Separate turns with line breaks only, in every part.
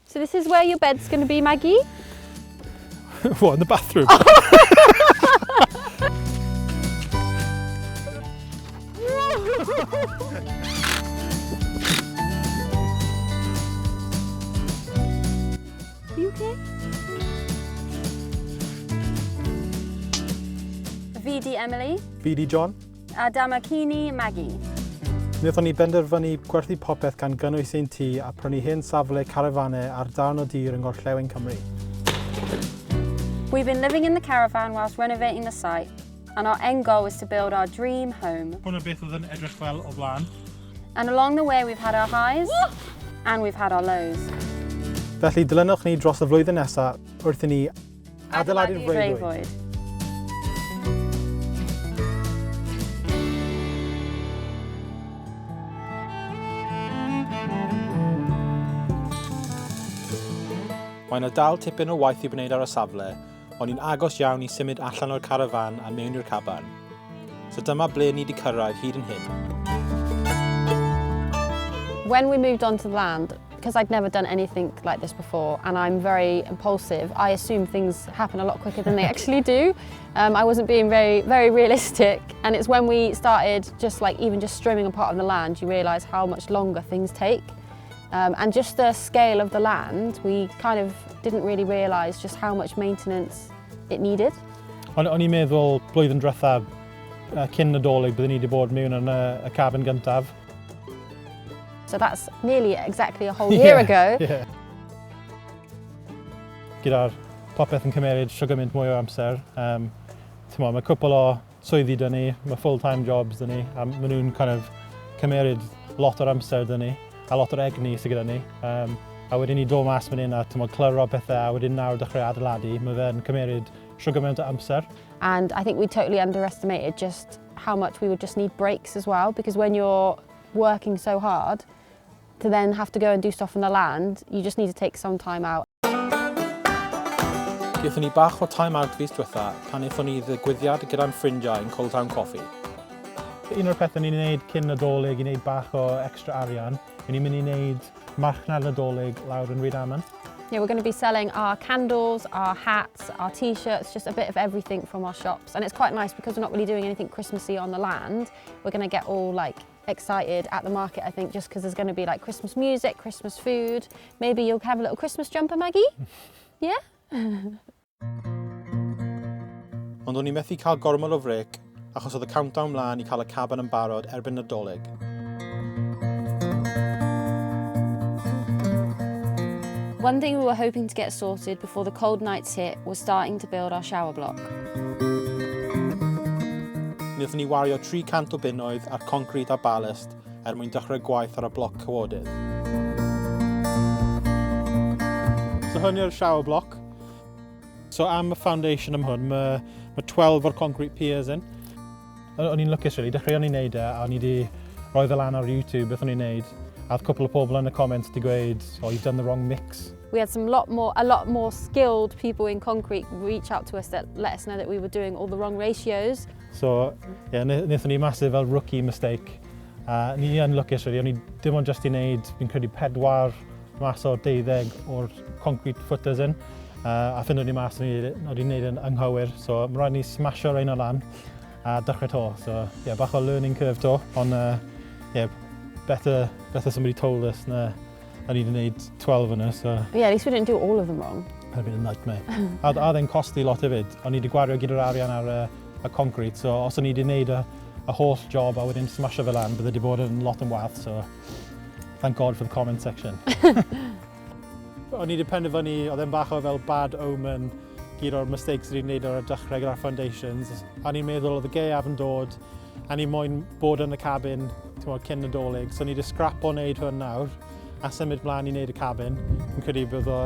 So this is where your bed's going to be, Maggie?
What, in the bathroom?
Are you okay? Fi di Emily.
Fi di John.
A dyma ci ni, Maggie.
Wnaethon ni benderfynu gwerthu popeth gan gynnwys ein tŷ a prynu hen safle carafanau ar darn o dir yng Ngorllewin Cymru.
We've been living in the caravan whilst renovating the site, and our end goal is to build our dream home.
Hwna beth oedd yn edrych fel o blaen.
And along the way we've had our highs and we've had our lows.
Felly dilynwch ni dros y flwyddyn nesaf wrth i ni adeiladu'r freuddwyd. Mae yna dal tipyn o waith i'w wneud ar y safle, ond ni'n agos iawn i symud allan o'r carafán a mewn i'r caban. So dyma ble ni wedi cyrraedd hyd yn hyn.
When we moved onto the land, because I'd never done anything like this before and I'm very impulsive, I assume things happen a lot quicker than they actually do. I wasn't being very, very realistic, and it's when we started just like even just strimming a part of the land, you realise how much longer things take. And just the scale of the land, we kind of didn't really realise just how much maintenance it needed.
O'n i'n meddwl blwyddyn diwetha cyn Nadolig byddwn ni wedi bod mewn yn y cabin gyntaf.
So that's nearly exactly a whole year ago.
Yeah. Gyda'r popeth yn cymeryd shwd gymaint mwy o amser. T'mo, mae cwpl o swyddi 'da ni, mae full-time jobs 'da ni, a maen nhw'n kind of cymeryd lot o'r amser 'da ni, a lot o'r egni sydd gyda ni. A wedyn ni dod mas fan hyn a, t'mo, cliro pethau, a wedyn nawr dechrau adeiladu, mae fe'n cymeryd shwd gymaint o amser.
And I think we totally underestimated just how much we would just need breaks as well, because when you're working so hard, to then have to go and do stuff on the land, you just need to take some time out.
Gaethon ni bach o time out fis diwetha pan aethon ni ddigwyddiad gyda'n ffrindiau yn Cold Town Coffee. Un o'r pethau ni'n wneud cyn Nadolig i wneud bach o extra arian, ni'n mynd i wneud marchnad Nadolig lawr yn Rydaman.
Yeah, we're going to be selling our candles, our hats, our t-shirts, just a bit of everything from our shops. And it's quite nice because we're not really doing anything Christmassy on the land. We're going to get all excited at the market, I think, just because there's going to be Christmas music, Christmas food. Maybe you'll have a little Christmas jumper, Maggie? Yeah?
Ond o'n i methu cael gormod o frec achos oedd y countdown mlaen i cael y caban yn barod erbyn Nadolig.
One thing we were hoping to get sorted before the cold nights hit was starting to build our shower block.
Wnaethon ni wario 300 o bunnoedd ar concrit a ballast er mwyn dechrau gwaith ar y bloc cawodydd. So hwn yw'r shower block. So am y foundation am hwn, mae 12 o'r concrete piers in. O'n i'n lwcus really, dechreuon ni'n neud e, a o'n i wedi rhoi fe lan ar YouTube beth o'n i'n neud. A oedd cwpl o pobl yn y comments wedi gweud, "Oh, you've done the wrong mix."
We had a lot more skilled people in concrete reach out to us that let us know that we were doing all the wrong ratios.
So, yeah, wnaethon ni massive fel rookie mistake. A ni yn lwcus really, o'n i dim ond just i wneud, fi'n credu 4 mas o'r 12 o'r concrete footers in. A ffindo ni mas, o'n i wedi wneud yn anghywir, so mae rhaid ni smasho rheina lan a dechrau to. So, yeah, bach o learning curve to, ond yeah, better somebody told us na o'n i wedi wneud 12 yna, so.
Yeah, at least we didn't do all of them wrong.
Had been a nightmare. A oedd e'n costi lot hefyd. O'n i wedi gwario gyda'r arian ar y concrete, so os o'n i wedi wneud y holl job a wedyn smasho fe lan, bydde wedi bod yn lot yn wath, so thank God for the comment section. O'n i wedi penderfynu, oedd e'n bach o fel bad omen gyd o'r mistakes wedi wneud ar y dechrau gyda'r foundations. A ni'n meddwl oedd y gaeaf yn dod, a ni moyn bod yn y cabin, t'mod, cyn Nadolig. So ni wedi scrapo wneud hwn nawr, a symud mlaen i wneud y cabin. Fi'n credu bydd o,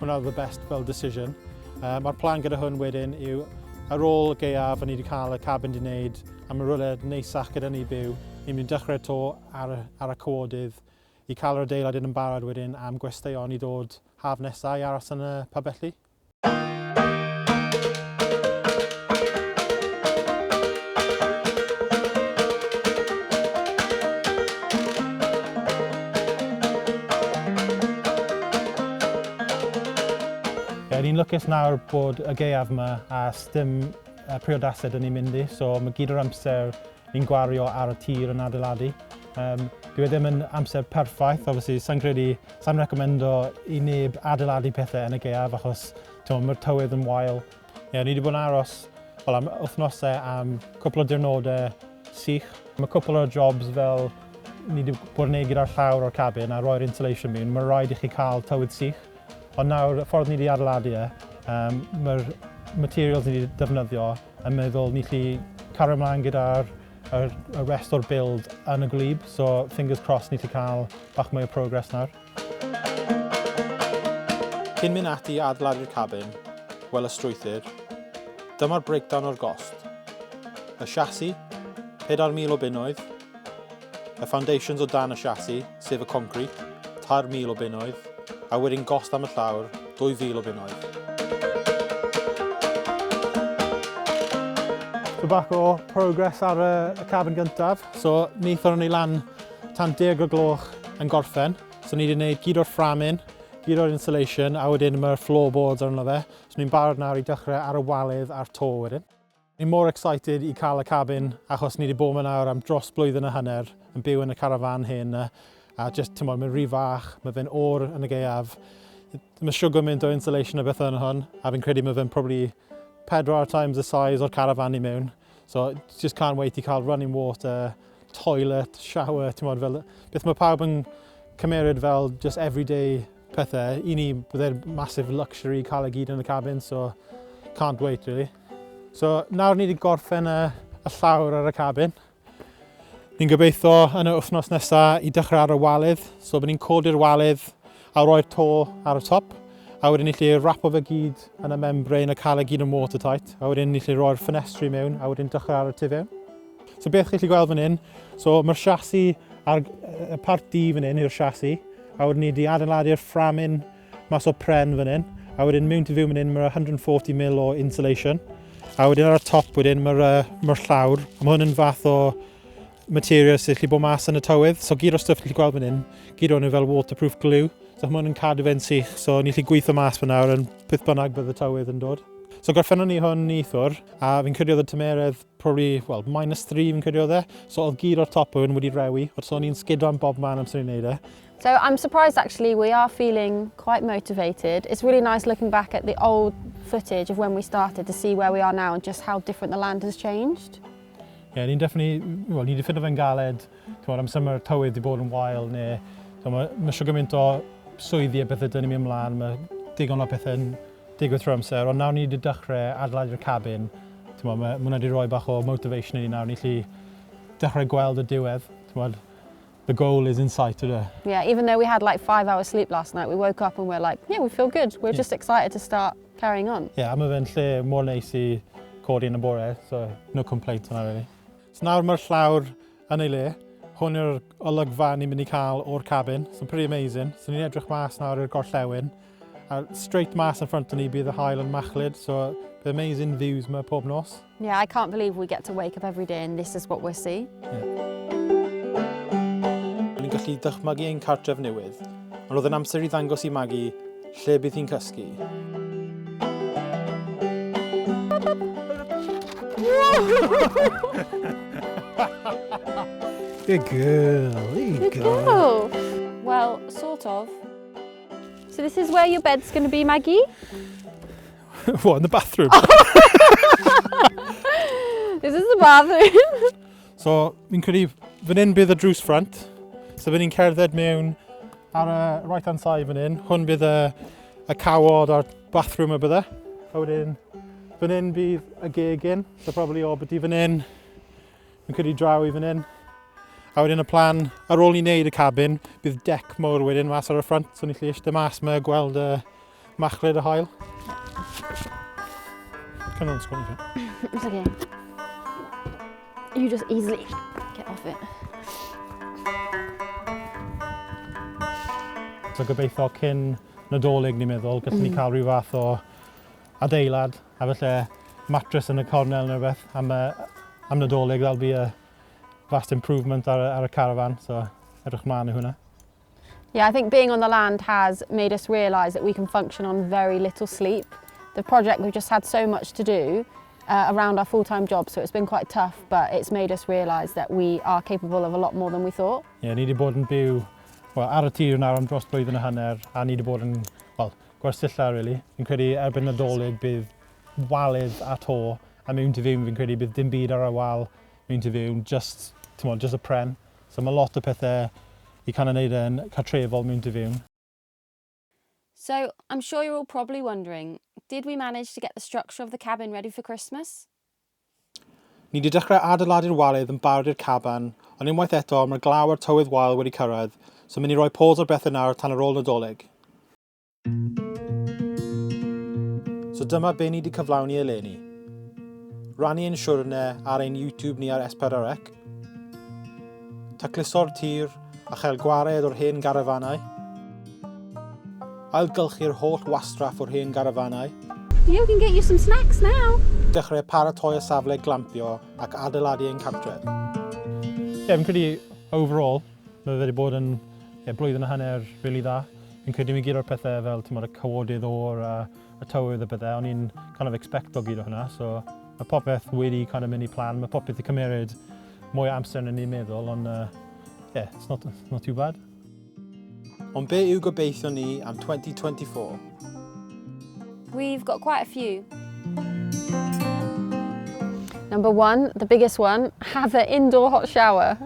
hwnna oedd the best fel decision. Mae'r plan gyda hwn wedyn yw ar ôl y gaeaf, a ni wedi cael y cabin wedi wneud, a mae rhywle neisach gyda ni byw, ni'n mynd i dechrau to ar y cawodydd i cael yr adeilad yn barod wedyn am gwesteion i dod haf nesaf i aros yn y pabelli. Yeah, ni'n lwcus nawr bod y gaeaf yma a sdim priodasau dyn ni'n mynd i, so mae gyd o'r amser ni'n gwario ar y tir yn adeiladu. Dyw e ddim yn amser perffaith, obviously, sa'n credu, sa'n recommendo i neb adeiladu pethau yn y gaeaf achos mae'r tywydd yn wael. Yeah, ni wedi bod yn aros, well, am wythnosau am cwpl o diwrnodau sych. Mae cwpl o jobs fel ni wedi bod yn neud gyda'r llawr o'r cabin a roi'r insulation mewn, mae rhaid i chi cael tywydd sych. Ond nawr, y ffordd ni wedi adeiladu e, mae'r materials ni wedi defnyddio yn meddwl ni 'llu cario ymlaen gyda'r y rest o'r build yn y gwlyb, so fingers crossed ni 'llu cael bach mwy o progress nawr. Cyn mynd ati i adeiladu'r cabin, wel y strwythur, dyma'r breakdown o'r gost. Y chassis, 4,000 o bunnoedd. Y foundations o dan y chassis, sef y concrete, 3,000 o bunnoedd. A wedyn gost am y llawr, 2,000 o bunnoedd. So bach o progress ar y cabin gyntaf. So wnaethon ni lan tan 10 o gloch yn gorffen. So ni wedi gwneud gyd o'r framing, gyd o'r insulation, a wedyn mae'r floorboards arno fe. So ni'n barod nawr i dechrau ar y walydd a'r to wedyn. Ni'n mor excited i cael y cabin achos ni wedi bod yma nawr am dros blwyddyn a hanner yn byw yn y carafan hyn a just, ti'n mae'n rhy fach, mae fe'n oer yn y gaeaf. Mae shwd gymaint o insulation a bethau yn hwn a fi'n credu mae fe'n probably pedwar times the size o'r carafan i mewn. So just can't wait i cael running water, toilet, shower, ti'n modd, fel, beth mae pawb yn cymeryd fel just everyday pethau. I ni, bydde'n massive luxury cael e gyd yn y cabin, so can't wait really. So nawr ni wedi gorffen y llawr ar y cabin. Ni'n gobeithio yn y wythnos nesaf i dechrau ar y walydd. So bydd ni'n codi'r walydd a roi'r to ar y top. A wedyn ni 'llu wrapo fe gyd yn y membrane a cael e gyd yn watertight. A wedyn ni 'llu roi'r ffenestri mewn a wedyn dechrau ar y tu fewn. So beth chi'n gallu gweld fan hyn, so mae'r chassis ar y part D fan hyn yw'r chassis. A wedyn ni wedi adeiladu'r framing mas o pren fan hyn. A wedyn mewn tu fewn fan hyn mae'r 140 mil o insulation. A wedyn ar y top wedyn mae'r mae llawr. A mae hwn yn fath o material sy'n gallu bod mas yn y tywydd. So gyd o'r stwff chi'n gallu gweld fan hyn, gyd o'n nhw fel waterproof glue. So mae hwn yn cadw fe'n sych. So ni'n gallu gweithio mas fan nawr yn beth bynnag bydd y tywydd yn dod. So gorffennon ni hwn neithiwr, a fi'n credu oedd y tymeredd probably, well, -3 fi'n credu oedd e. So oedd gyd o'r top hwn wedi rewi, so o'n i'n sgido am bob man amser ni'n neud e.
So I'm surprised, actually, we are feeling quite motivated. It's really nice looking back at the old footage of when we started to see where we are now and just how different the land has changed.
Ie, yeah, ni'n definitely, well, ni wedi ffindo fe'n galed, ti'n amser mae'r tywydd wedi bod yn wael, neu mae, ma shwd gymaint o swyddi a bethau dyn ni'n mynd ymlaen, mae digon o pethau'n digwydd trwy amser, ond nawr ni wedi dechrau adeiladu'r cabin, ti'n mae, ma hwnna wedi rhoi bach o motivation i ni nawr, ni 'llu dechrau gweld y diwedd, ti'n the goal is in sight today.
Yeah, even though we had like 5 hours sleep last night, we woke up and we're like, "Yeah, we feel good." We're just excited to start carrying on.
Yeah, a mae fe'n lle mor neis i codi yn y bore, so no complaint hwnna really. So nawr mae'r llawr yn ei le. Hwn yw'r olygfa ni'n mynd i cael o'r cabin. So pretty amazing. So ni'n edrych mas nawr i'r gorllewin. A straight mas yn front o ni bydd y haul yn machlud, so bydd amazing views yma pob nos.
Yeah, I can't believe we get to wake up every day and this is what we see.
Yeah. Ni'n gallu dychmygu ein cartref newydd, ond oedd yn amser i ddangos i Maggie lle bydd hi'n cysgu. Good girl, there you
Good
go.
Girl. Well, sort of. So this is where your bed's going to be, Maggie?
What, in the bathroom?
This is the bathroom.
So, fi'n credu fan hyn bydd y drws front. So, fan ni'n cerdded mewn ar y right hand side fan hyn. Hwn bydd y cawod a'r bathroom y bydde. A wedyn, fan hyn bydd y gegin. So, probably o byddu fan hyn. Fi'n credu draw i fan hyn. A wedyn y plan, ar ôl ni wneud y cabin, bydd deck mowr wedyn mas ar y front. So ni'n gallu eistedd mas yma a gweld y machlud y haul. Come on, sgwini.
It's okay. You just easily get off it.
So gobeithio cyn Nadolig ni'n meddwl, gallwn ni cael rhyw fath o adeilad a falle mattress yn y cornel neu rhywbeth am Nadolig. That'll be a vast improvement ar y caravan, so edrych mlaen i hwnna.
Yeah, I think being on the land has made us realise that we can function on very little sleep. The project, we've just had so much to do around our full-time job, so it's been quite tough, but it's made us realise that we are capable of a lot more than we thought.
Ie, yeah, ni wedi bod yn byw, well, ar y tir nawr am dros blwyddyn a hanner, a ni wedi bod yn, well, gwersylla, really. Fi'n credu erbyn Nadolig bydd walydd a to, a mewn tu fewn fi'n credu bydd dim byd ar y wal mewn tu fewn, just, mod, just y pren. So mae lot o pethau i kind of neud e'n cartrefol mewn tu fewn.
So I'm sure you're all probably wondering, did we manage to get the structure of the cabin ready for Christmas?
Ni wedi dechrau adeiladu'r walydd yn barod i'r caban, ond unwaith eto mae'r glaw a'r tywydd wael wedi cyrraedd, so mynd i roi pause ar bethau nawr tan ar ôl Nadolig. So dyma be ni wedi cyflawni eleni. Rannu ein siwrne ar ein YouTube ni ar S4C, tacluso'r tir a chael gwared o'r hen garafanau, ailgylchu'r holl wastraff o'r hen garafanau,
You can get you some snacks now.
Dechrau paratoi y safle glampio ac adeiladu ein cartref. Ie, yeah, fi'n credu overall, mae fe wedi bod yn, yeah, blwyddyn a hanner really dda. Fi'n credu mi gyd o'r pethau fel, ti'n, y cawodydd o'r a y tywydd a bethau, o'n i'n kind of expecto gyd o hwnna, so mae popeth wedi kind of mynd i plan, mae popeth i cymeryd mwy o amser na ni'n meddwl, ond yeah, it's not too bad.
Ond be yw gobeithio ni am 2024?
We've got quite a few. Number one, the biggest one, have an indoor hot shower.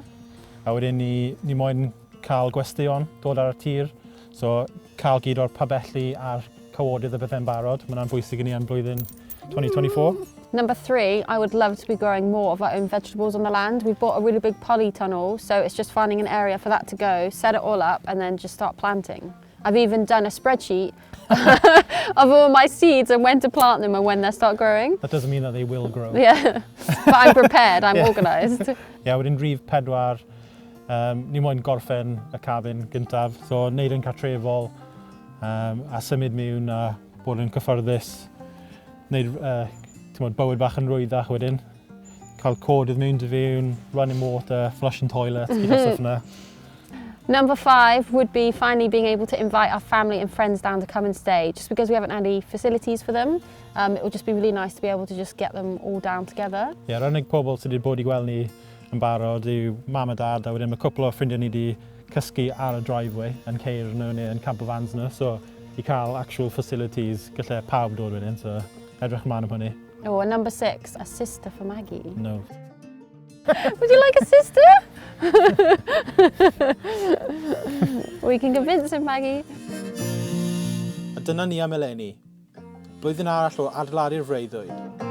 A wedyn ni moyn cael gwesteion dod ar y tir, so cael gyd o'r pabelli a'r cawodydd a bethau'n barod. Mae hwnna'n bwysig i ni am blwyddyn 2024.
Number three, I would love to be growing more of our own vegetables on the land. We've bought a really big polytunnel, so it's just finding an area for that to go, set it all up, and then just start planting. I've even done a spreadsheet of all my seeds and when to plant them and when they start growing.
That doesn't mean that they will grow.
Yeah, but I'm prepared, I'm organised.
Ie, yeah, wedyn rhif 4, ni moyn gorffen y cabin gyntaf, so wneud yn cartrefol a symud mewn a bod yn cyfforddus, wneud mod, bywyd bach yn rwyddach wedyn. Cael cawodydd mewn dy fewn, running water, flushing toilet, gyd o'r stuff yna.
Number five would be finally being able to invite our family and friends down to come and stay. Just because we haven't had any facilities for them, it would just be really nice to be able to just get them all down together.
Ie, yeah, yr unig pobl sydd wedi bod i gweld ni yn barod yw mam a dad, a wedyn mae cwpl o ffrindiau ni wedi cysgu ar y driveway yn ceir nhw neu yn camper vans nhw, so i cael actual facilities, gallai pawb dod wedyn, so edrych ymlaen am hynny.
Oh, and number six, a sister for Maggie.
No.
Would you like a sister? We can convince him, Maggie.
A dyna ni am eleni. Blwyddyn arall o adeiladu'r freuddwyd.